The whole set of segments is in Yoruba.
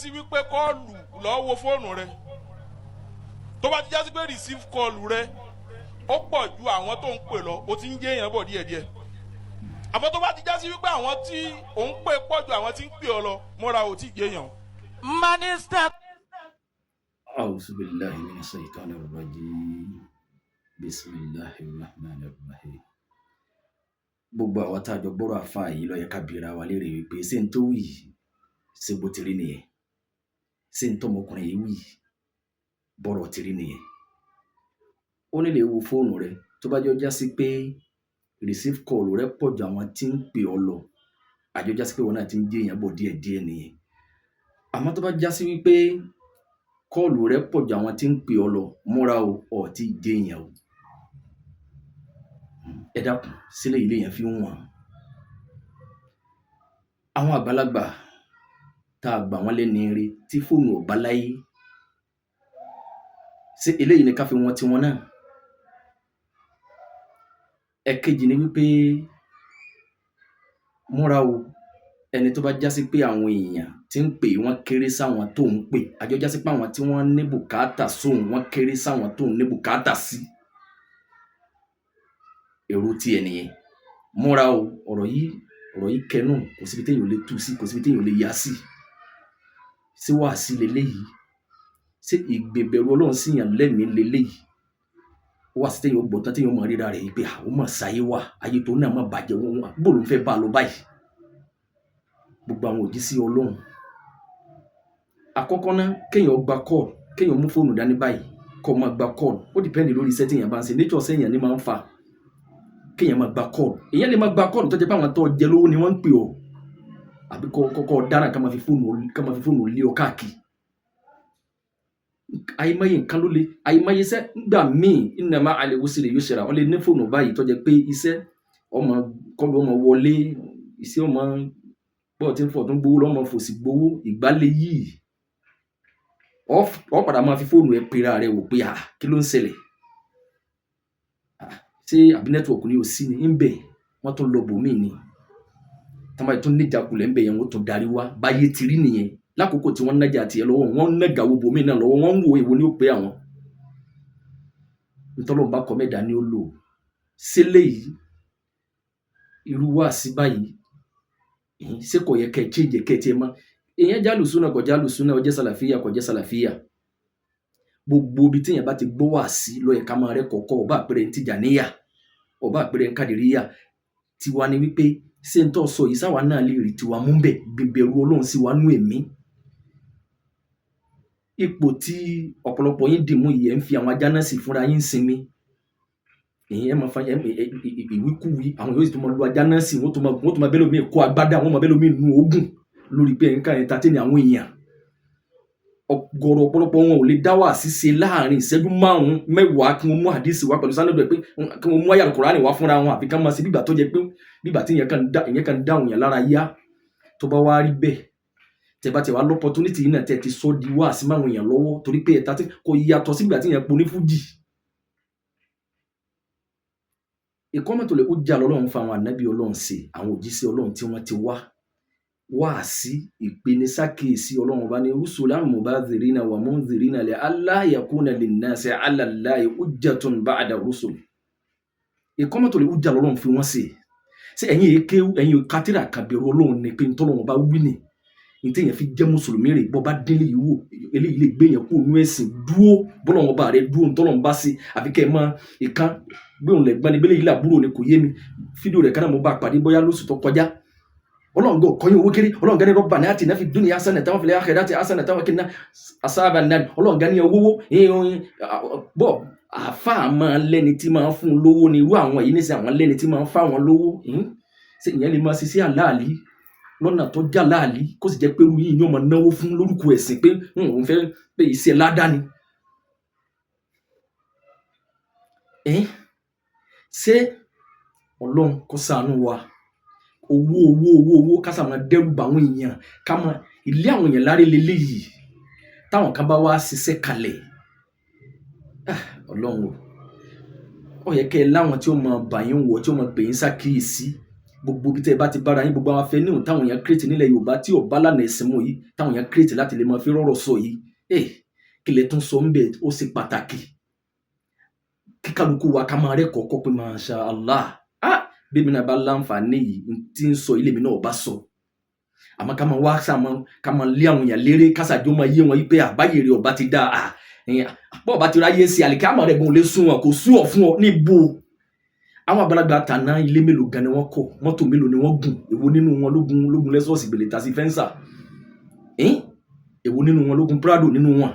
sí wípé call lọ́ọ́ wo fóònù rẹ, tó bá ti já sí pé receive call rẹ ó pọ̀ ju àwọn tó ń pè lọ, ó ti ń jẹ́ èèyàn bọ̀ díẹ̀díẹ̀. Àmọ́ tó bá ti já sí wípé àwọn tí ò ń pè pọ̀ ju àwọn tí ń pè ọ lọ, mọ́ra, ò tí ì jẹ́ èèyàn. من استطاع أعوذ بالله من الشيطان الرجيم، بسم الله الرحمن الرحيم. Gbogbo àwa tá a jọ gbọ́rọ̀ àfa yìí, ló yẹ ká bi ara wa léèrè wípé, ṣé n tó wì yìí, ṣé bó ti rí nìyẹn? Ṣé n tọmọkùnrin yìí wì yìí, bọ́rọ̀ ti rí nìyẹn? Ó ní lè wo fóònù rẹ, tó bá jọ já sí pé receive call rẹ pọ̀ ju àwọn tí ń pè ọ́ lọ, àjọ já sí pé wọn náà ti ń jẹ́ èèyàn bọ̀ díẹ̀díẹ̀ nìyẹn. Àmọ́ tó bá já sí wípé call rẹ pọ̀ ju àwọn tí ń pè ọ́ lọ, múra o, ọ̀ tí ì jẹ́ èèyàn o. Ẹ dákun, sílẹ̀ ilé yẹn fi ń wọ̀n àwọn àgbàlagbà tá a gbà wọ́n lẹ́ni ire tí fóònù ò bá láyé. Ṣé eléyìí ni ká fi wọn tiwọn náà? Ẹ̀kejì ni wípé, múra o, ẹni tó bá já sí pé àwọn èèyàn tí ń pè wọ́n kéré sáwọn tó ń pè, àjọ já sí pé àwọn tí wọ́n ní bùkátà sóhun, wọ́n kéré sáwọn tó ń ní bùkátà sí, èrò tiẹ̀ nìyẹn. Múra o. Ọ̀rọ̀ yìí kẹnu, kò síbi téèyàn ò lè tú sí, kò síbi téèyàn ò lè yá sí. Sí wàásí leléyìí? Ṣé ìgbèbẹ̀rù Ọlọ́run síyàn lẹ́mìí leléyìí? Wá sí téèyàn ó gbọ́ tán, téèyàn ó mọ ríra rẹ̀ yìí pé àwọn mọ̀ sáyé wà, ayé tó náà mọ̀ bàjẹ́ wọn, bó ló ń fẹ́ bá a lọ báyìí? Gbogbo àwọn òjíṣẹ́ Ọlọ́run àkọ́kọ́ ná, kéèyàn gba call, kéèyàn mú fóònù dání báyìí kó máa gba call, ó depend lórí iṣẹ́ téèyàn bá ń ṣe. Nature sẹ́yìn ni máa ń fà kéèyàn máa gba call. Èèyàn lè máa gba call tó jẹ́ pé àwọn tó jẹ lówó ni wọ́n ń pè ọ́, àbí kọ́ dára ká máa fi fóònù lé ọ káàkiri. Àìmọye nǹkan ló le, àìmọye iṣẹ́ ńgbà míì. Inna ma'al usri yusra. Wọ́n lè ní fóònù báyìí tó jẹ́ pé iṣẹ́ ọmọ kọlu, ọmọ wọlé, iṣẹ́ ọmọ bọ́ọ̀ tí ń fọ̀ tó ń gbowó lọ́mọ fòsì gbowó ìgbálẹ̀ yìí, ọ padà máa fi fóònù ẹ pera rẹ wò pé, à, kí ló ń ṣẹlẹ̀? Ṣé àbí network ni ò sí ni ń bẹ̀? Wọ́n tún lọ bòmíì ni tọ́mọ tún níjàkulẹ̀ ń bẹ̀ yẹn, wọ́n tún darí wá. Báyé ti rí nìyẹn. Lákòókò tí wọ́n nájà tiẹ̀ lọ́wọ́, wọ́n nága wo bòmíì náà lọ́wọ́, wọ́n ń wo èwo ni ó pé àwọn ntọ́lọ́run bá kọ mẹ́ta ni ó lò sílẹ̀ yìí. Irú wá sí báyìí, ṣé kò yẹ kẹ́ ẹ change, kẹ́ ẹ tiẹ̀ mọ́ èèyàn jálù súnà, kò jálù súnà, ó jẹ́ sàlàfíà, kò jẹ́ sàlàfíà? Gbogbo ibi téèyàn bá ti gbọ́ wá sí ló yẹ ká máa rẹ́ kọ̀ọ̀kọ́. Ọba àpẹẹrẹ ń Tìjàníyà, ọba àpẹẹrẹ ń Kàdìríyà, tiwa ni wípé, ṣé ń tọ́ sọ yìí, sáwa náà lè rí tiwa mú bẹ̀ gbìnbẹ̀rù Ọlọ́run sí wa nú ẹ̀mí? Ipò tí ọ̀pọ̀lọpọ̀ yín dì mú yìí, ẹ̀ ń fi àwọn ajá náà sì fúnra yín sinmi. Èyí ẹ máa fa ìwíkúwí, àwọn yóò sì tún máa lu ajá náà sí, wọ́n tún máa bẹ́ẹ̀ lómi kó agbádá, wọ́n máa bẹ́ẹ̀ lómi nu oògùn lórí pé nǹkan entertain àwọn èèyàn. Ọ̀gọ̀rọ̀ ọ̀pọ̀lọpọ̀ wọn ò lè dá wà ṣíṣe láàrin ìṣẹ́jú 5, 10, kí wọ́n mú àdìsí wá pẹ̀lú sánúdù ẹ̀, pé kí wọ́n mú àyà Kùránì wá fúnra wọn, àfi ká máa ṣe bígbà tó jẹ́ pé bígbà tí ìyẹn kàn dá àwọn èèyàn lára yá. Tó bá wá rí bẹ́ẹ̀, tẹ́ bá ti wá l'opportunity yìí náà, tẹ́ ti sọ di wá sí máwọn èèyàn lọ́wọ́, torí pé ẹ̀ta tí kò yàtọ̀ sígbà tí èèyàn po ní fújì. Ìkọ́mọ̀tò lè ó jà lọ́lọ́run fún àwọn ànábì Ọlọ́run ṣe, àwọn òjíṣẹ́ Ọlọ́run tí wọ́n ti wá wá sí ìpenisákèésí. Ọlọ́run bá ní rusulan mubadhirina wa mundhirina li alla yakuna linnasi ala Allahi hujjatun ba'da rusul. Ìkọ́mọ̀tò lè ó jà lọ́lọ́run fi wọ́n ṣe. Ṣé ẹ̀yin èké, ẹ̀yin kátìrà kàbẹ̀rù Ọlọ́run ni pé ntọ́lọ́run bá wí ni ní téèyàn fi jẹ́ mùsùlùmí rè? Bọ́ bá délé yìí wò, eléyìí lè gbé yẹn kó nú ẹ̀sìn dúó, bọ́lọ́run bá rẹ dúó, ntọ́lọ́run bá ṣe, àfi kẹ́ ẹ mọ ìkan gbé òun lẹ̀gbọ́n ni bẹ́lẹ̀ yìí làbúrò ni, kò yé mi. Fídíò rẹ̀ kan náà mo bá pàdé bóyá lóṣù tó kọjá. Ọlọ́run gbọ́ kọ́yìn owó kéré. Ọlọ́run gan ni rabbana atina fid dunya hasanatan wa fil akhirati hasanatan wa qina azaban nar. Ọlọ́run gan ni owó bọ́ àáfàá máa lẹ́ni tí máa fún un lówó ni. Irú àwọn yìí nísìnyí, àwọn lẹ́ni tí máa ń fáwọn lówó. Ṣé ìyẹn lè máa ṣiṣẹ́ àláàlí lọ́nà tó já láàlí, kó sì jẹ́ pé irú yìí ni ó máa náwó fún lórúkọ ẹ̀sìn, pé òun fẹ́ pé iṣẹ́ ládàá ni? Ṣé Ọlọ́run kó ṣàánú wa. Owó, owó, owó, owó, ká sà máa dẹ́rù bà àwọn èèyàn, ká máa ilé àwọn èèyàn láré leléyìí. Táwọn kan bá wá ṣiṣẹ́ kalẹ̀, ah, Ọlọ́run o, ó yẹ kẹ́ ẹ láwọn tí ó máa bà yín wọ̀, tí ó máa pè yín sákìyèsí. Gbogbo bí tẹ́ ẹ bá ti bára yín, gbogbo àwọn afẹnihùn táwọn èèyàn kírètì nílẹ̀ Yorùbá tí ò bá lànà ẹ̀sìn mu yìí, táwọn èèyàn kírètì láti lè máa fi rọ́rọ̀ sọ yìí, kí lẹ tún sọ ń bẹ̀? Ó ṣe pàtàkì kí kálukú wa ká máa rẹ́kọ̀ọ́ kọ́ pé masha Allah, bí mi náà bá láǹfààní yìí tí ń sọ ilé mi náà bá sọ. Àmọ́ ká máa wá sàmọ́, ká máa lé àwọn èèyàn léré, kásàjọ́ máa yé wọn yí pé àbáyé rẹ̀ ọba ti dáa, bọ́ọ̀ bá ti ráyé sí àlìkámọ̀ rẹ̀ gan lè sún wọn, kò sú ọ̀ fún ọ níbo. Àwọn àgbàlagbà tàná, ilé mélòó gan ni wọ́n kọ́, mọ́tò mélòó ni wọ́n gùn, èwo nínú wọn lógun lẹ́sọ̀ọ̀sì gbèlè tàṣí fẹ́ǹsà, èwo nínú wọn lógun Prado nínú wọn.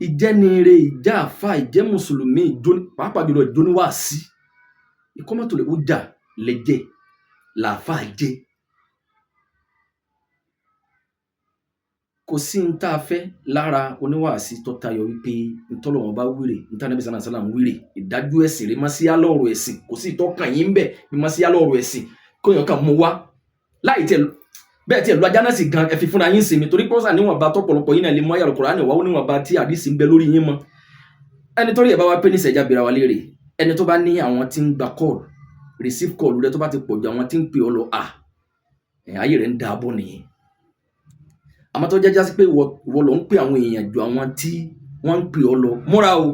Ìjẹ́niire, ìjà àfa, ìjẹ́ mùsùlùmí, pàápàá jùlọ ìjóníwàásí, ìkọ́mọ́tò lè ó jà lẹ́jẹ̀ làáfà jẹ́. Kò sí ní tá a fẹ́ lára oníwàásí tó tayọ wípé ntọ́lọ́wọ́n bá wíre, ntánàbí sàlá sàlá ń wíre, ìdájọ́ ẹ̀sìn rẹ̀ mọ́síá lọ́rọ̀ ẹ̀sìn, kò sí ìtọ́kàn yín ń bẹ̀ bí mọ́síá lọ́rọ̀ ẹ̀sìn kóyàn kan mú wá láì tẹ̀ bẹ́ẹ̀ tiẹ̀ lu ajá náà sì gan ẹ fi fúnra yín sinmi, torí pọ́sà níwọ̀nba tọ́pọ̀lọpọ̀ yín náà lè mú ayé Al-Kùránì wá, níwọ̀nba tí àdìsí ń bẹ lórí yín mọ́. Ẹni torí ẹ̀ bá wá pé níṣẹ̀já bira wa léèrè, ẹni tó bá ní àwọn tí ń gba call, receive call rẹ tó bá ti pọ̀ ju àwọn tí ń pè ọ́ lọ, ayé rẹ̀ ń da bọ́ nìyẹn. Àmọ́ tó jẹ́ jásí pé ìwọ ló ń pè àwọn èèyàn ju àwọn tí wọ́n ń pè ọ́ lọ, múra o,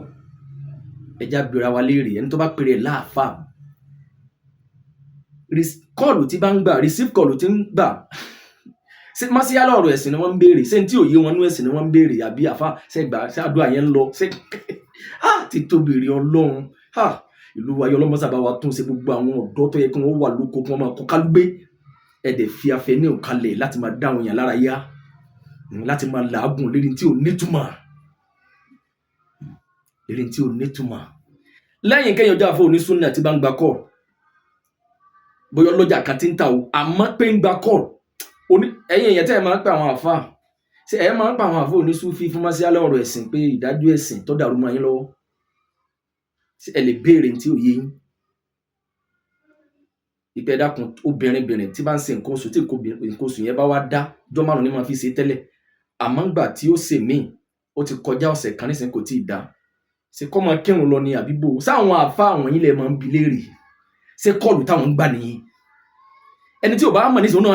ẹja bira wa léèrè. Ẹni tó bá pèrè ẹ̀ láàfáà, kọ́ọ̀lù tí bá ń gbà, receive call tí ń gbà, ṣé mọ́síálà ọ̀rọ̀ ẹ̀sìn ni wọ́n ń béèrè, ṣé ní tí òye wọn nú ẹ̀sìn ni wọ́n ń béèrè, àbí àfa ṣe gbà, ṣé àdúrà yẹn ń lọ, ṣé ti tóbi rí Ọlọ́run. Ìlú wa yọ ọlọ́mọ sábà wa tún ṣe, gbogbo àwọn ọ̀dọ́ tó yẹ kí wọ́n wà lóko kí wọ́n máa kọ́ kálúgbé, ẹ̀dẹ̀ fi afẹ́ ní òkalẹ̀ láti máa dá àwọn èèyàn lára yá, láti máa làágùn lérí tí ò nítumọ̀, lérí tí ò nítumọ̀. Lẹ́yìn kẹ́yìn ọjọ́ àfọ onísúnà tí bá ń gba kọ́ọ̀lù, bóyá ọlọ́jà kan ti ń ta o, àmọ́ pé ń gba kọ́ọ̀lù ẹ̀yin èèyàn tẹ́ ẹ máa ń pè àwọn àfa, ṣé ẹ máa ń pè àwọn àfa onísúfí fún mọ́síálẹ̀ ọ̀rọ̀ ẹ̀sìn pé ìdájọ́ ẹ̀sìn tó dàrú mọ́ yín lọ́wọ́, ṣé ẹ lè béèrè tí ò yé yín? Ìpẹ́ dákun, obìnrin bìnrin tí bá ń ṣe nǹkan oṣù, tí nǹkan oṣù yẹn bá wá dá, jọ́ márùn-ún ni máa fi ṣe tẹ́lẹ̀, àmọ́ ńgbà tí ó ṣe míì ó ti kọjá ọ̀sẹ̀ kan nísìnyí kò tíì dá, ṣé kọ́ máa kírun lọ ni àbíbò? Sáwọn àfa àwọn yín lè máa ń bi léèrè, ṣé kọ́ọ̀lù táwọn ń gbà nìyẹn? Ẹni tí ò bá mọ̀ nísìnyí náà,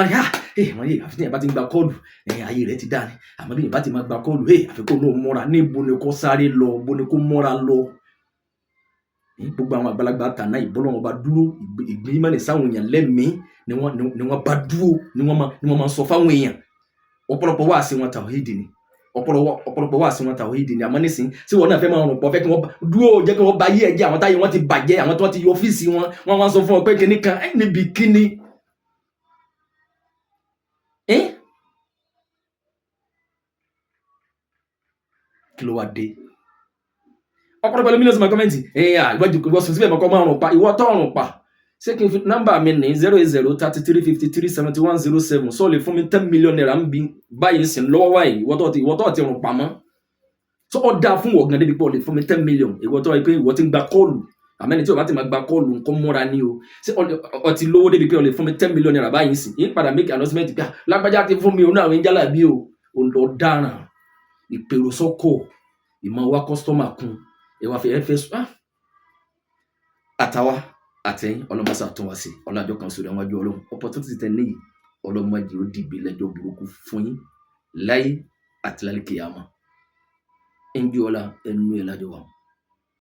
wọ́n yé àfi tí yẹn bá ti ń gba kọ́ọ̀lù, ayé rẹ̀ ti dá ni, àmọ́ bí yẹn bá ti máa gba kọ́ọ̀lù, àfi kó náà mọ́ra, níbo ni kó sáré lọ, bo ni kó mọ́ra lọ? Gbogbo àwọn àgbàlagbà tàná ìbọ́lọ́wọ́n bá dúró, ìgbín mọ́ni sáwọn èèyàn lẹ́mìí ni wọ́n bá dúró, ni wọ́n máa sọ fáwọn èèyàn. Ọ̀pọ̀lọpọ̀ wá sí wọn tàwíìdì ni, ọ̀pọ̀lọpọ̀ wá sí wọn tàwíìdì ni. Àmọ́ nísìnyí tí wọn náà fẹ́ máa rùn pọ̀, fẹ́ kí wọ́n dúró, jẹ́ kí wọ́n ba ayé ẹ̀jẹ̀, àwọn táyé wọn ti bàjẹ́, àwọn tí wọ́n ti yọ ọ́fíìsì wọn, wọ́n wá sọ fún ọ pé kíní kan níbi kíní. Kí ló wá dé? Ọ̀pọ̀lọpọ̀ mílíọ̀nù sí ma kọ́mẹ́ǹtì, ìwọ sùn síbẹ̀ mọ́kọ́ márùn pa, ìwọ tọ́rùn pa. Ṣé kí n fi nọ́mbà mi ní 080 33 53 71 07, sọ lè fún mi 10 million naira ń bi báyìí sìn lọ́wọ́ wáyìí, ìwọ tó ti rùn pamọ́. Sọ ọ dáa fún ọ̀gán débi pé ọ lè fún mi 10 million, ìwọ tó pé ìwọ ti ń gba kọ́ọ̀lù, àmẹ́ni tí o bá ti máa gba kọ́ọ̀lù nǹkan múra ní o. Ṣé ọ ti lówó débi pé ọ lè fún mi 10 million naira báyìí sìn? Yín padà make announcement pé lágbájá ti fún mi òun àwọn ìjálá bí o, ọ̀daràn, ìpèrò sọ́kọ̀, ìmọ̀ wa kọ́sítọ́mà kun, ìwà fẹ́ fẹ́ sùn. Àtàwa àtẹ̀yìn ọlọ́mọṣà tún wá sí ọlọ́jọ́ kan sórí àwọn àjọ ọlọ́run. Opportunity tẹ níyì ọlọ́mọdé ó dìgbì lẹ́jọ́ burúkú fún yín láyé àti lálẹ́ kìyàmá. Ẹnjú ọlá ẹnu ẹ̀ lájọ wa.